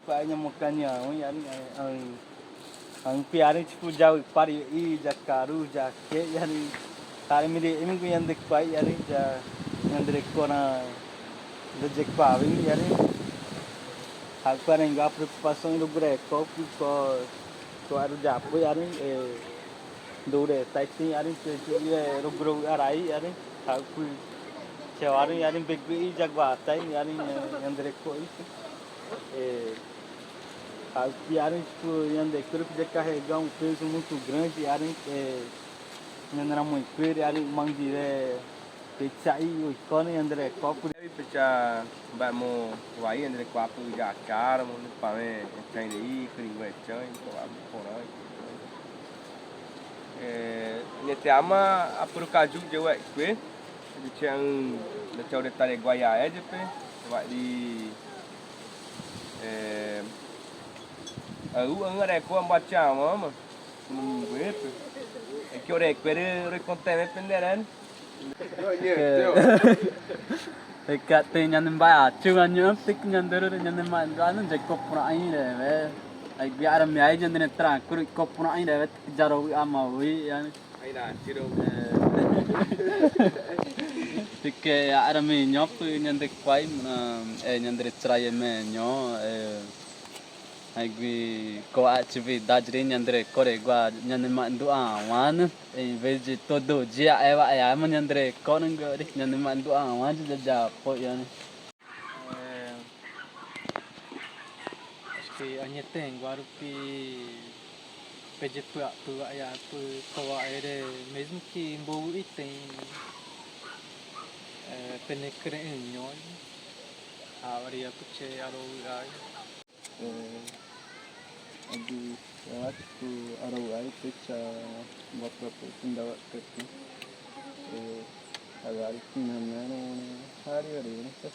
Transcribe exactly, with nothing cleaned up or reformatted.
Kuai ña mokani aun, yarin, aun, aun pi yarin, tipu, jawi pari i, ja karu, ja ke, yarin. Kari miri, imi gu yande kuai, yarin, ja, yande reko na, ja je kuai, yarin. Haku yarin, ga preokupasaun, rugure, ko, ko, ko, aru ja, pu, yarin, e, dure, taitin, yarin, pe, ju, ye, ruguru, arai, yarin. Haku, che, yarin, yarin, begu, i, ja, gua, tai, yarin, e, yande reko, i. E, a, yarin, tipu, yande kuru que carregar um peso muito grande, yarin, e, yande na muito, yarin, mandire, pecha i, o, ikone, yande reko, puri. Pecha, ba, mo, wai, yande reko, apu, ja, chara, mo, ni pame, e, chain de i, kuri, we, chain, ko, apu, kora, e, nete ama, apu, kaju, je, we, kue. Di chang, di chang de tare guaya e jepe. Wa di, eh, au, au ngare ko amba chama, ma. Nunggu epe. E ke ore kuere, ore konte me penderen. Eka te ñan ba, chu ñan ñan tik ñan doro ñan ma, anu je kopura ai re ve. Ai biara me ai ñan ne tra, kuru kopura ai re ve, jaro wi ama wi, yan. Ai na, tiro. Tike ara mi ñopu ñande kuai, e, ñande traye me ño, e, ai gui ko atividade ri ñande kore gua ñande ma ndu awan, em vez de todo dia, e, wa, e, ama ñande ko nungo ri ñande ma ndu awan, ja, ja, po, yan. Eh, acho que a ña tengo arupi peje pua pua ya pu kowa ere, mesmo que mbogu iten, eh, penekre ñoi, awari apuche aro ai. Eh, agi, eu acho que aro ai pecha bapra pe tinda wa pepe. Eh, awari tinda mero, hari hari, não sei.